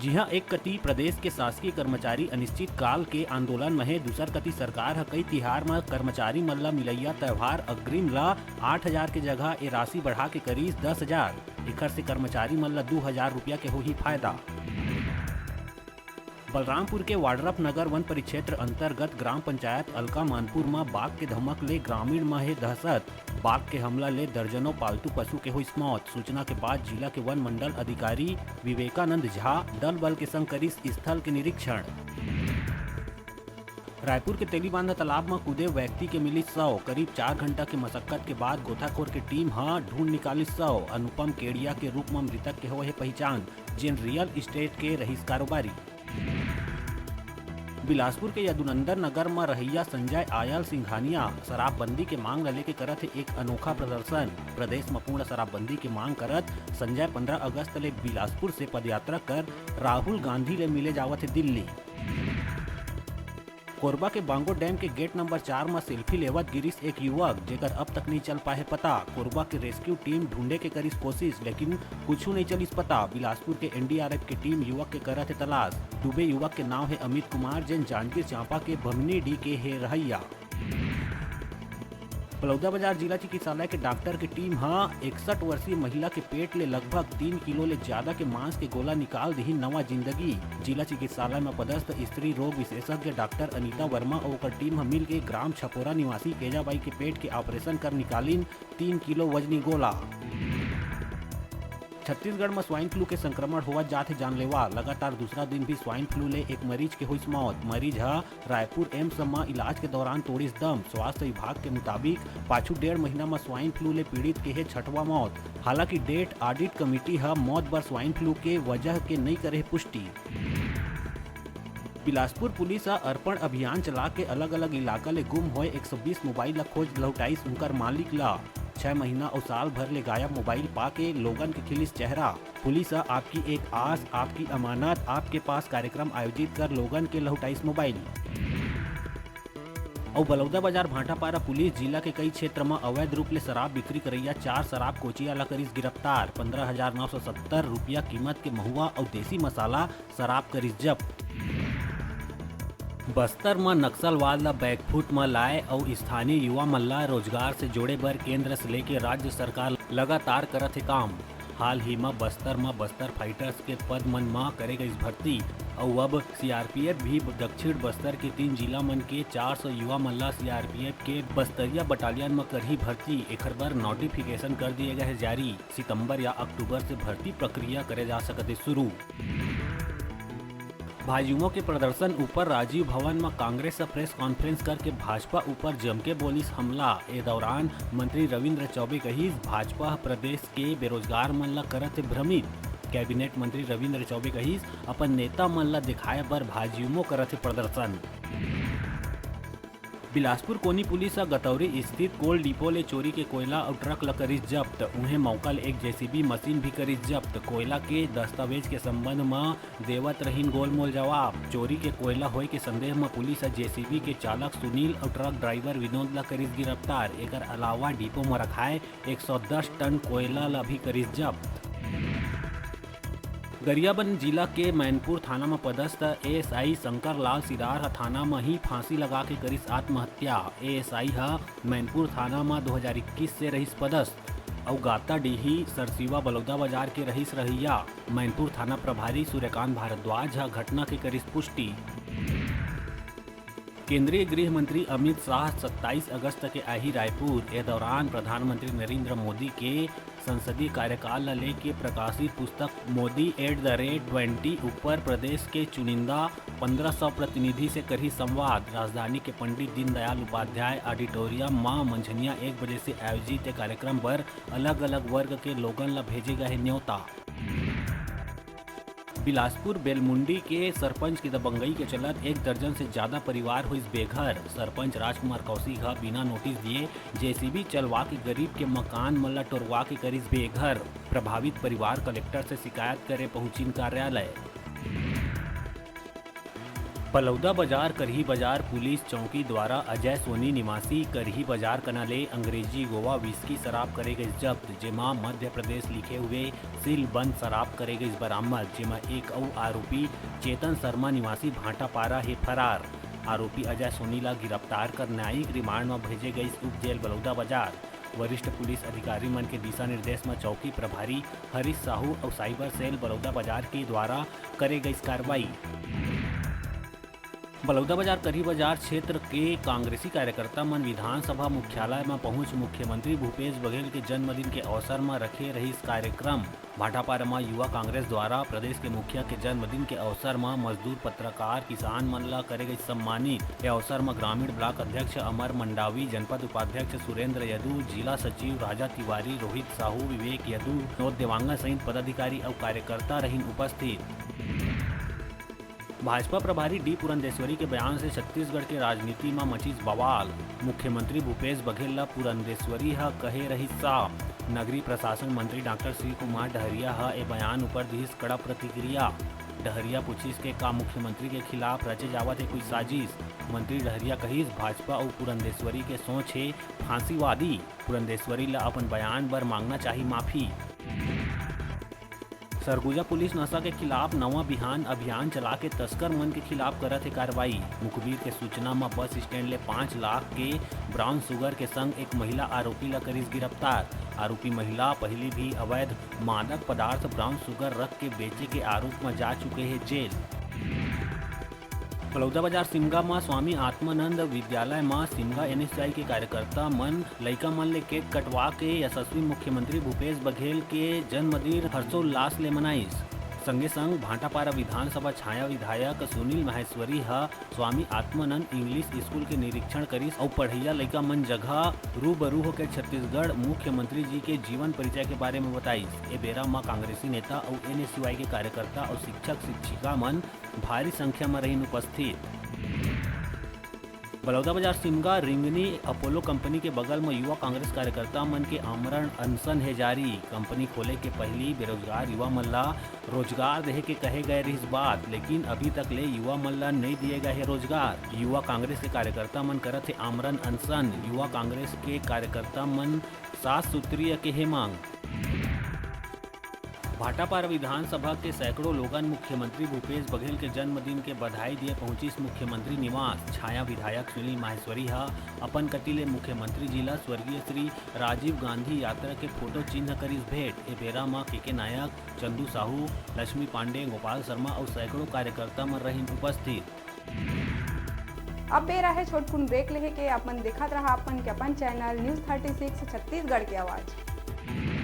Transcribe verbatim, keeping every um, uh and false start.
जिहां एक कति प्रदेश के शासकीय कर्मचारी अनिश्चितकाल के आंदोलन म हे, दूसर कति सरकार ह कई तिहार म कर्मचारी मन ल मिलइया त्यौहार अग्रिम ल आठ हजार के जगह ए राशि बढ़ा के करीस दस हजार। एखर से कर्मचारी मन ल दू हजार रुपया के होही फायदा। बलरामपुर के वाड्रफ नगर वन परिक्षेत्र अंतर्गत ग्राम पंचायत अलका मानपुर म बाघ के धमक ले ग्रामीण म हे दहशत। बाघ के हमला ले दर्जनों पालतू पशु के होइस मौत। सूचना के बाद जिला के वन मंडल अधिकारी विवेकानंद झा दल बल के संग करिस स्थल के निरीक्षण। रायपुर के तेलीबांधा तालाब म कूदे व्यक्ति के मिलिस शव। करीब चार घंटा के मशक्कत के बाद गोताखोर के टीम ह ढूंढ निकालिस शव। अनुपम केड़िया के रूप म मृतक के होए हे पहिचान, जेन रियल एस्टेट के रहिस कारोबारी। बिलासपुर के यदुनंदन नगर म रहइया संजय आयल सिंघानिया शराबबंदी के मांग ल लेके करत हे एक अनोखा प्रदर्शन। प्रदेश म पूर्ण शराबबंदी के मांग करत संजय पंद्रह अगस्त ले बिलासपुर से पदयात्रा कर राहुल गांधी ले मिले जावत हे दिल्ली। कोरबा के बांगो डैम के गेट नंबर चार म सेल्फी लेवत गिरिस एक युवक, जेकर अब तक नइ चल पाए हे पता। कोरबा के रेस्क्यू टीम ढूंढे के करिस कोशिश, लेकिन कुछु नइ चलिस पता। बिलासपुर के एनडीआरएफ के टीम युवक के करत हे तलाश। डूबे युवक के नाव हे अमित कुमार, जेन जांजगीर चांपा के भमनीडीह के हे रहइया। बलौदाबाजार जिला चिकित्सालय के डॉक्टर के टीम ह इकसठ वर्षीय महिला के पेट ले लगभग तीन किलो ले ज्यादा के मांस के गोला निकाल दिही नवा जिंदगी। जिला चिकित्सालय म पदस्थ स्त्री रोग विशेषज्ञ डॉक्टर अनीता वर्मा अउ ओकर टीम ह मिलके ग्राम छपोरा निवासी केजाबाई के पेट के ऑपरेशन कर निकालिन तीन किलो वजनी गोला। छत्तीसगढ़ म स्वाइन फ्लू के संक्रमण होवत जात हे जानलेवा। लगातार दूसरा दिन भी स्वाइन फ्लू ले एक मरीज के होइस मौत। मरीज ह रायपुर एम्स म इलाज के दौरान तोड़िस दम। स्वास्थ्य विभाग के मुताबिक, पाछू डेढ़ महीना म स्वाइन फ्लू ले पीड़ित के हे छठवां मौत। हालांकि डेथ ऑडिट कमेटी ह मौत बर स्वाइन फ्लू के वजह के नइ करे हे पुष्टि। बिलासपुर पुलिस ह अर्पण अभियान चला के अलग-अलग इलाका ले गुम होए एक सौ बीस मोबाइल ल खोज लहुटाइस उंकर मालिक ल। छह महीना अउ साल भर ले गायब मोबाइल पाके लोगन के खिलिस चेहरा। पुलिस ह आपकी एक आस, आपकी अमानत, आपके पास कार्यक्रम आयोजित कर लोगन के लहुटाइस मोबाइल। अउ बलौदाबाजार भाटापारा पुलिस जिला के कई क्षेत्र म अवैध रूप ले शराब बिक्री करइया चार शराब कोचिया ल करिस गिरफ्तार। पंद्रह हजार नौ सौ सत्तर रुपया कीमत के महुआ अउ देसी मसाला शराब करिस जब्त। बस्तर म नक्सलवाद ल बैकफुट म लाए अउ स्थानीय युवा मन ल रोजगार से जोड़े बर केंद्र से लेके राज्य सरकार लगातार करत हे काम। हाल ही म बस्तर म बस्तर फाइटर्स के पद मन म करे गइस भर्ती, अउ अब सीआरपीएफ भी दक्षिण बस्तर के तीन जिला मन के चार सौ युवा मन ल सीआरपीएफ के बस्तरिया बटालियन म करही भर्ती। एखर बर नोटिफिकेशन कर दिए गए हे जारी। सितंबर या अक्टूबर से भर्ती प्रक्रिया करे जा सकत हे शुरू। भाजयुमो के प्रदर्शन ऊपर राजीव भवन म कांग्रेस ह प्रेस कॉन्फ्रेंस करके भाजपा ऊपर जमके बोलिस हमला। ए दौरान मंत्री रविंद्र चौबे कहिस, भाजपा ह प्रदेश के बेरोजगार मन ल करत हे भ्रमित। कैबिनेट मंत्री रविंद्र चौबे कहिस, अपन नेता मन ल दिखाए बर भाजयुमो करत हे प्रदर्शन। बिलासपुर कोनी पुलिस ह गतौरी स्थित कोल डिपो ले चोरी के कोयला अउ ट्रक ल करिस जब्त। उहें मौका ले एक जेसीबी मशीन भी करिस जब्त। कोयला के दस्तावेज के संबंध म देवत रहिन गोलमोल जवाब। चोरी के कोयला होए के संदेह म पुलिस ह जेसीबी के चालक सुनील अउ ट्रक ड्राइवर विनोद ल करिस गिरफ्तार। एकर अलावा डिपो म रखाए एक सौ दस टन कोयला ल भी करिस जब्त। गरियाबंद जिला के मैनपुर थाना म पदस्थ एएसआई शंकर लाल सिदार ह थाना म ही फांसी लगा के करिस आत्महत्या। एएसआई ह मैनपुर थाना म दो हज़ार इक्कीस से रहिस पदस्थ अउ गाताडीही सरसीवा बलौदाबाजार के रहिस रहइया। मैनपुर थाना प्रभारी सूर्यकांत भारद्वाज ह घटना के करिस पुष्टि। केंद्रीय गृह मंत्री अमित शाह सत्ताईस अगस्त के आही रायपुर। ए दौरान प्रधानमंत्री नरेंद्र मोदी के संसदीय कार्यकाल ल लेके प्रकाशित पुस्तक Modi at the rate twenty ऊपर प्रदेश के चुनिंदा पंद्रह सौ प्रतिनिधि से करही संवाद। राजधानी के पंडित दीनदयाल उपाध्याय ऑडिटोरियम म मंझनिया एक बजे से आयोजित ए कार्यक्रम बर अलग-अलग वर्ग के लोगन ल भेजे गए हे न्योता। बिलासपुर बेलमुंडी के सरपंच के दबंगई के चलत एक दर्जन से ज्यादा परिवार होइस बेघर। सरपंच राजकुमार कौशिक ह बिना नोटिस दिए जेसीबी चलवा के गरीब के मकान मन ल टोरवा के करिस बेघर। प्रभावित परिवार कलेक्टर से शिकायत करे पहुंचिन कार्यालय। बलौदा बाजार करही बाजार पुलिस चौकी द्वारा अजय सोनी निवासी करही बाजार कना ले अंग्रेजी गोवा विस्की शराब करे गइस जब्त, जेमा मध्य प्रदेश लिखे हुए सीलबंद शराब करे गइस बरामद, जेमा एक अउ आरोपी चेतन शर्मा निवासी भाटापारा हे फरार। आरोपी अजय सोनी ला गिरफ्तार कर न्यायिक रिमांड म भेजे गइस उप जेल बलौदा बाजार। वरिष्ठ पुलिस अधिकारी मन के दिशा निर्देश म चौकी प्रभारी हरीश साहू अउ साइबर सेल बलौदा बाजार के द्वारा करे गइस कार्रवाई। बलौदा बाजार करही बाजार क्षेत्र के कांग्रेसी कार्यकर्ता मन विधानसभा मुख्यालय म पहुंच मुख्यमंत्री भूपेश बघेल के जन्मदिन के अवसर म रखे रहिस कार्यक्रम। भाटापारा म युवा कांग्रेस द्वारा प्रदेश के मुखिया के जन्मदिन के अवसर म मजदूर, पत्रकार, किसान मन ल करे गइस सम्मानित। ए अवसर म ग्रामीण ब्लॉक अध्यक्ष अमर मंडावी, जनपद उपाध्यक्ष सुरेंद्र यदु, जिला सचिव राजा तिवारी, रोहित साहू, विवेक यदु, विनोद देवांगन सहित पदाधिकारी अउ कार्यकर्ता रहिन उपस्थित। भाजपा प्रभारी डी पुरंदेश्वरी के बयान से छत्तीसगढ़ के राजनीति म मचिस बवाल। मुख्यमंत्री भूपेश बघेल ल पुरंदेश्वरी ह कहे रहिस साफ। नगरीय प्रशासन मंत्री डॉक्टर श्री कुमार डहरिया ह ए बयान ऊपर दिस कड़ा प्रतिक्रिया। डहरिया पूछिस के का मुख्यमंत्री के खिलाफ रचे जावत हे कोई साजिश। मंत्री डहरिया कहिस, भाजपा अउ पुरंदेश्वरी के सोच हे फांसीवादी। पुरंदेश्वरी ल अपन बयान बर मांगना चाही माफी। सरगुजा पुलिस नशा के खिलाफ नवा बिहान अभियान चला के तस्कर मन के खिलाफ करत हे कार्रवाई। मुखबिर के सूचना म बस स्टैंड ले पाँच लाख के ब्राउन शुगर के संग एक महिला आरोपी ल करिस गिरफ्तार। आरोपी महिला पहिली भी अवैध मादक पदार्थ ब्राउन शुगर रख के बेचे के आरोप म जा चुके हे जेल। बलौदा बाजार सिमगा म स्वामी आत्मानंद विद्यालय म सिमगा एनएसयूआई के कार्यकर्ता मन लइका मन ले केक कटवा के यशस्वी मुख्यमंत्री भूपेश बघेल के जन्मदिन हर्षोल्लास ले मनाइस। संगे संग भाटापारा विधानसभा छाया विधायक सुनील माहेश्वरी ह स्वामी आत्मानंद इंग्लिश स्कूल के निरीक्षण करिस अउ पढ़इया लइका मन जघा रूबरू होकर छत्तीसगढ़ मुख्यमंत्री जी के जीवन परिचय के बारे म बताइस। ए बेरा म कांग्रेसी नेता अउ एनएसयूआई के कार्यकर्ता अउ शिक्षक शिक्षिका मन भारी संख्या म रहिन उपस्थित। बलौदा बाजार सिमगा रिंगनी अपोलो कंपनी के बगल म युवा कांग्रेस कार्यकर्ता मन के आमरण अनशन हे जारी। कंपनी खोले के पहिली बेरोजगार युवा मन ला रोजगार देहे के कहे गए रिहिस बात, लेकिन अभी तक ले युवा मन ला नइ दिए गए हे रोजगार। युवा कांग्रेस के कार्यकर्ता मन करत हे आमरण अनशन। युवा कांग्रेस के कार्यकर्ता मन सात सूत्रीय के हे मांग। भाटापारा विधानसभा के सैकड़ों लोगन मुख्यमंत्री भूपेश बघेल के जन्मदिन के बधाई दिए पहुंचिस मुख्यमंत्री निवास। छाया विधायक सुनील माहेश्वरी ह अपन कति ले मुख्यमंत्री जी ला स्वर्गीय श्री राजीव गांधी यात्रा के फोटो चिन्ह करिस भेंट। ए बेरा म केके नायक, चंदू साहू, लक्ष्मी पांडे, गोपाल शर्मा अउ सैकड़ों कार्यकर्ता मन रहिन उपस्थित। अब बेरा हे छोटकुन ब्रेक लेहे के। आप मन देखत रहा अपन के अपन channel news thirty six Chhattisgarh के आवाज़।